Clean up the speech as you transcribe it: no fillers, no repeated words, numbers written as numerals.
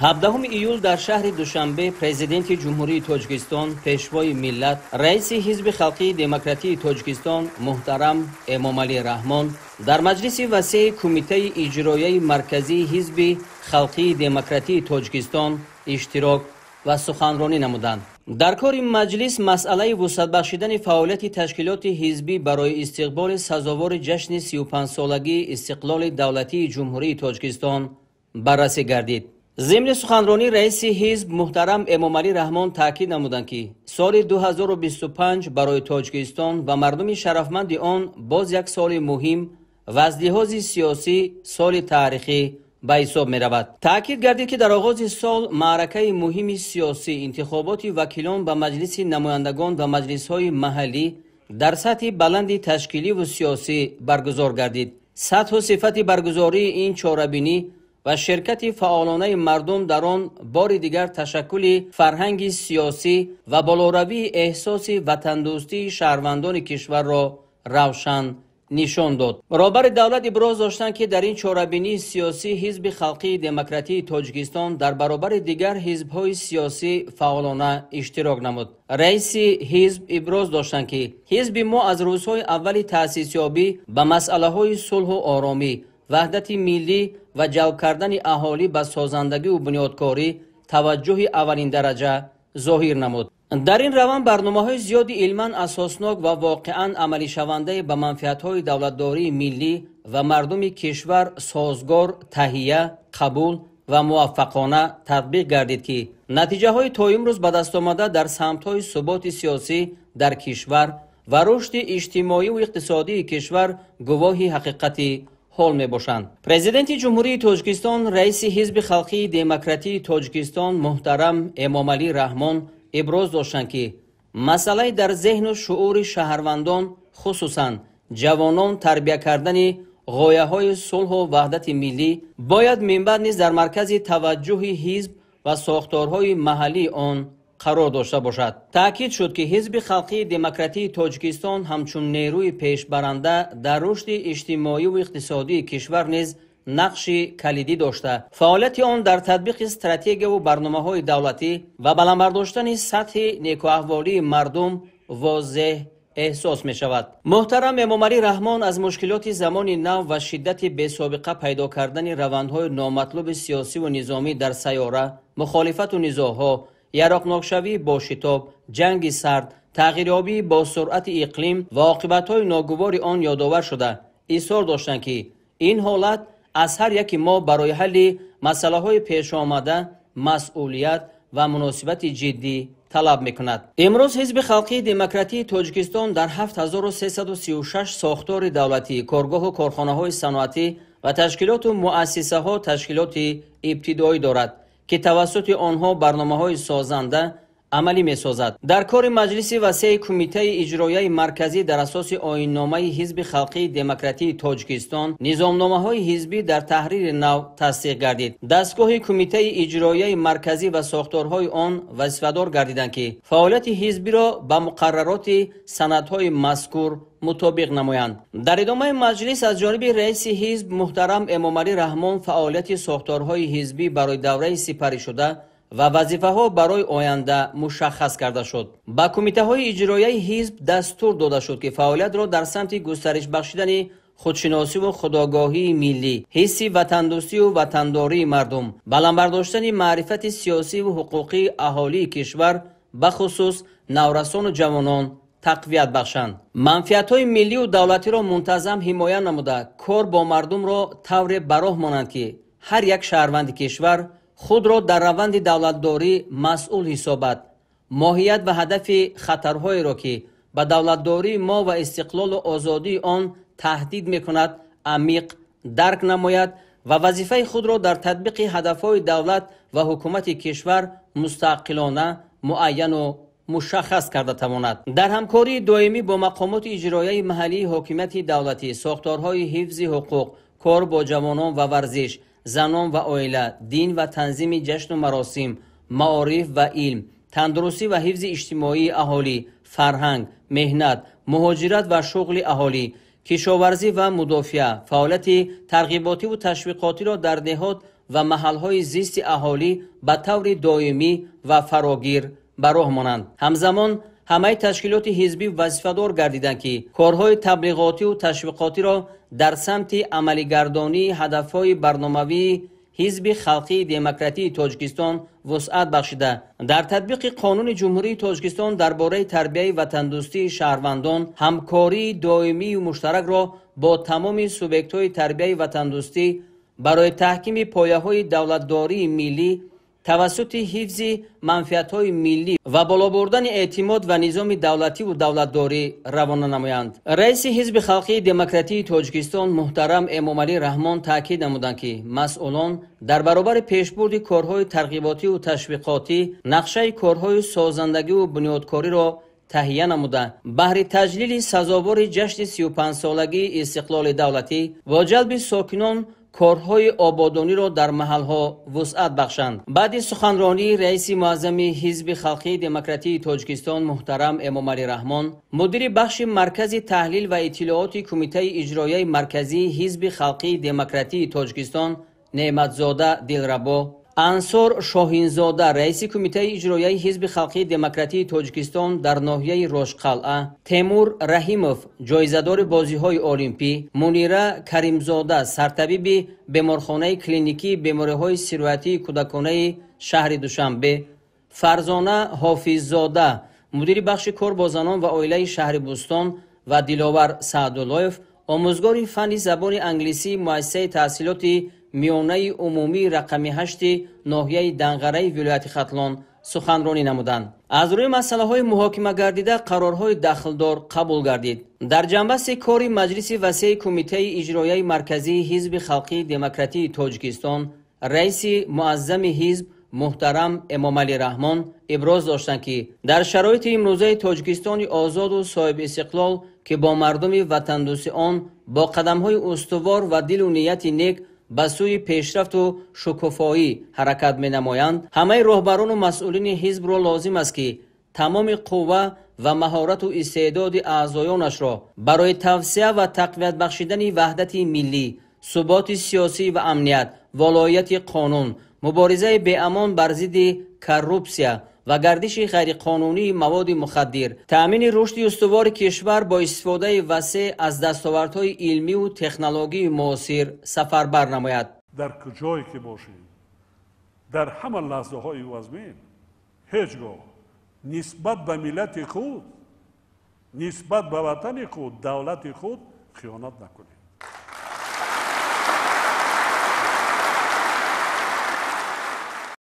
17 июл дар шаҳри Душанбе Президенти Ҷумҳурии Тоҷикистон, Пешвои миллат, раиси Ҳизби халқии демократии Тоҷикистон муҳтарам Эмомалӣ Раҳмон дар маҷлиси васеи Кумитаи иҷроияи марказии Ҳизби халқии демократии Тоҷикистон иштирок ва суханронӣ намуданд. Дар кори маҷлис масъалаи вусъат бахшидани фаъолияти ташкилоти ҳизбӣ барои истиқболи сазовори ҷашни 35-солагии истиқлоли давлатии Ҷумҳурии Тоҷикистон баррасӣ гардид. Зимни суханронӣ раиси ҳизб муҳтарам Эмомалӣ Раҳмон таъкид намуданд, ки соли 2025 барои Тоҷикистон ва мардуми шарафманди он боз як соли муҳим ва аз лиҳози сиёсӣ соли таърихӣ ба ҳисоб меравад. Таъкид гардид, ки дар оғози сол маъракаи муҳими сиёсӣ, интихоботи вакилон ба Маҷлиси намояндагон ва маҷлисҳои маҳаллӣ дар сатҳи баланди ташкиливу сиёсӣ баргузор гардид. Сатҳу сифати баргузории ин чорабинӣ ва ширкати фаъолонаи мардум дар он бори дигар ташаккули фарҳанги сиёсӣ ва болоравии эҳсоси ватандӯстии шаҳрвандони кишварро равшан нишон дод. Роҳбари давлат иброз доштанд, ки дар ин чорабинии сиёсӣ Ҳизби халқии демократии Тоҷикистон дар баробари дигар ҳизбҳои сиёсӣ фаъолона иштирок намуд. Раиси ҳизб иброз доштанд, ки ҳизби мо аз рӯзҳои аввали таъсисёбӣ ба масъалаҳои сулҳу оромӣ, ваҳдати миллӣ ва ҷалб кардани аҳолӣ ба созандагиву бунёдкорӣ таваҷҷӯҳи аввалиндараҷа зоҳир намуд. Дар ин раванд барномаҳои зиёди илман асоснок ва воқеан амалишавандаи ба манфиатҳои давлатдории миллӣ ва мардуми кишвар созгор таҳия, қабул ва муваффақона татбиқ гардид, ки натиҷаҳои то имрӯз ба даст омада дар самтҳои суботи сиёсӣ дар кишвар ва рушди иҷтимоиву иқтисодии кишвар гувоҳи ҳақиқати ҳол мебошанд. Президенти Ҷумҳурии Тоҷикистон, раиси Ҳизби халқии демократии Тоҷикистон муҳтарам Эмомалӣ Раҳмон иброз доштанд, ки масъалаи дар зеҳну шуури шаҳрвандон, хусусан ҷавонон, тарбия кардани ғояҳои сулҳу ваҳдати миллӣ бояд минбаъд низ дар маркази таваҷҷӯҳи ҳизб ва сохторҳои маҳаллии он қарор дошта бошад. Таъкид шуд, ки Ҳизби халқии демократии Тоҷикистон ҳамчун нерӯи пешбаранда дар рушди иҷтимоиву иқтисодии кишвар низ нақши калидӣ дошта, фаъолияти он дар татбиқи стратегияву барномаҳои давлатӣ ва баланд бардоштани сатҳи некуаҳволии мардум возеҳ эҳсос мешавад. Муҳтарам Эмомалӣ Раҳмон аз мушкилоти замони нав ва шиддати бесобиқа пайдо кардани равандҳои номатлуби сиёсиву низомӣ дар сайёра, мухолифату низоъҳо, яроқнокшавӣ бо шитоб, ҷанги сард, тағйирёбии бо суръати иқлим ва оқибатҳои ногувори он ёдовар шуда, изҳор доштанд, ки ин ҳолат аз ҳар яки мо барои ҳалли масъалаҳои пешомада масъулият ва муносибати ҷиддӣ талаб мекунад. Имрӯз Ҳизби халқии демократии Тоҷикистон дар 7336 сохтори давлатӣ, коргоҳу корхонаҳои саноатӣ ва ташкилоту муассисаҳо ташкилоти ибтидоӣ дорад, ки тавассути онҳо барномаҳои созанда амалӣ месозад. Дар кори маҷлиси васеи Кумитаи иҷроияи марказӣ дар асоси оинномаи Ҳизби халқии демократии Тоҷикистон низомномаҳои ҳизбӣ дар таҳрири нав тасдиқ гардид. Дастгоҳи Кумитаи иҷроияи марказӣ ва сохторҳои он вазифадор гардиданд, ки фаъолияти ҳизбиро ба муқаррароти санадҳои мазкур мутобиқ намоянд. Дар идомаи маҷлис аз ҷониби раиси ҳизб муҳтарам Эмомалӣ Раҳмон фаъолияти сохторҳои ҳизбӣ барои давраи сипаришуда ва вазифаҳо барои оянда мушаххас карда шуд. Ба кумитаҳои иҷроияи ҳизб дастур дода шуд, ки фаъолиятро дар самти густариш бахшидани худшиносиву худогоҳии миллӣ, ҳисси ватандӯстиву ватандории мардум, баланд бардоштани маърифати сиёсиву ҳуқуқии аҳолии кишвар, бахусус наврасону ҷавонон тақвият бахшанд. Манфиатҳои миллию давлатиро мунтазам ҳимоя намуда, кор бо мардумро тавре ба роҳ монанд, ки ҳар як шаҳрванди кишвар худро дар раванди давлатдорӣ масъул ҳисобад, моҳият ва ҳадафи хатарҳоеро, ки ба давлатдории мо ва истиқлолу озодии он таҳдид мекунад, амиқ дарк намояд ва вазифаи худро дар татбиқи ҳадафҳои давлат ва ҳукумати кишвар мустақилона муайяну мушаххас карда тавонад. Дар ҳамкории доимӣ бо мақомоти иҷроияи маҳаллии ҳокимияти давлатӣ, сохторҳои ҳифзи ҳуқуқ, кор бо ҷавонон ва варзиш, занон ва оила, дин ва танзими ҷашну маросим, маориф ва илм, тандурустӣ ва ҳифзи иҷтимоии аҳолӣ, фарҳанг, меҳнат, муҳоҷират ва шуғли аҳолӣ, кишоварзӣ ва мудофиа, фаъолияти тарғиботиву ташвиқотиро дар деҳот ва маҳалҳои зисти аҳолӣ ба таври доимӣ ва фарогир ба роҳ монанд. Ҳамзамон ҳамаи ташкилоти ҳизбӣ вазифадор гардиданд, ки корҳои таблиғотиву ташвиқотиро дар самти амалигардонии ҳадафҳои барномавии Ҳизби Халқии Демократии Тоҷикистон вусъат бахшида, дар татбиқи Қонуни Ҷумҳурии Тоҷикистон дар бораи тарбияи ватандӯстии шаҳрвандон ҳамкории доимию муштаракро бо тамоми субъектҳои тарбияи ватандӯстӣ барои таҳкими пояҳои давлатдории миллӣ тавассути ҳифзи манфиатҳои миллӣ ва боло бурдани эътимод ва низоми давлативу давлатдорӣ равона намоянд. Раиси Ҳизби Халқии Демократии Тоҷикистон муҳтарам Эмомалӣ Раҳмон таъкид намуданд, ки масъулон дар баробари пешбурди корҳои тарғиботиву ташвиқотӣ нақшаи корҳои созандагиву бунёдкориро таҳия намуда, баҳри таҷлили сазовори ҷашни 35-солагии истиқлоли давлатӣ бо ҷалби сокинон корҳои ободониро дар маҳалҳо вусъат бахшанд. Баъди суханронии раиси муаззами Ҳизби Халқии Демократии Тоҷикистон муҳтарам Эмомалӣ Раҳмон, мудири бахши Маркази таҳлил ва иттилооти Кумитаи иҷроияи марказии Ҳизби Халқии Демократии Тоҷикистон Неъматзода Дилрабо, Ансор Шоҳинзода, раиси Кумитаи иҷроияи Ҳизби Халқии Демократии Тоҷикистон дар ноҳияи Рошқалъа, Темур Раҳимов, ҷоизадори бозиҳои олимпӣ, Мунира Каримзода, сартабиби беморхонаи клиникии бемориҳои сироятии кӯдаконаи шаҳри Душанбе, Фарзона Ҳофиззода, мудири бахши кор бо занон ва оилаи шаҳри Бӯстон ва Диловар Саъдуллоев, омӯзгори фанни забони англисии муассисаи таҳсилоти миёнаи умумии рақами 8 ноҳияи Данғараи вилояти Хатлон суханронӣ намуданд. Аз рӯи масъалаҳои муҳокимагардида қарорҳои дахлдор қабул гардид. Дар ҷанбасти кори Маҷлиси васеи Кумитаи иҷроияи марказии Ҳизби Халқии Демократии Тоҷикистон раиси муаззами ҳизб муҳтарам Эмомалӣ Раҳмон иброз доштанд, ки дар шароити имрӯзаи Тоҷикистони озоду соҳибистиқлол, ки бо мардуми ватандӯсти он бо қадамҳои устувор ва дилу нияти нек ба сӯи пешрафту шукуфоӣ ҳаракат менамоянд, ҳамаи роҳбарону масъулини ҳизбро лозим аст, ки тамоми қувва ва маҳорату истеъдоди аъзоёнашро барои тавсия ва тақвият бахшидани ваҳдати миллӣ, суботи сиёсӣ ва амният, волоияти қонун, муборизаи беамон бар зидди коррупсия ва гардиши ғайриқонунии маводи мухаддир, таъмини рушди устувори кишвар бо истифодаи васеъ аз дастовардҳои илмиву технологии муосир сафарбар намояд. Дар куҷое ки бошем, дар ҳама лаҳзаҳои вазмин ҳеҷ гоҳ нисбат ба миллати худ, нисбат ба ватани худ, давлати худ хиёнат накунем.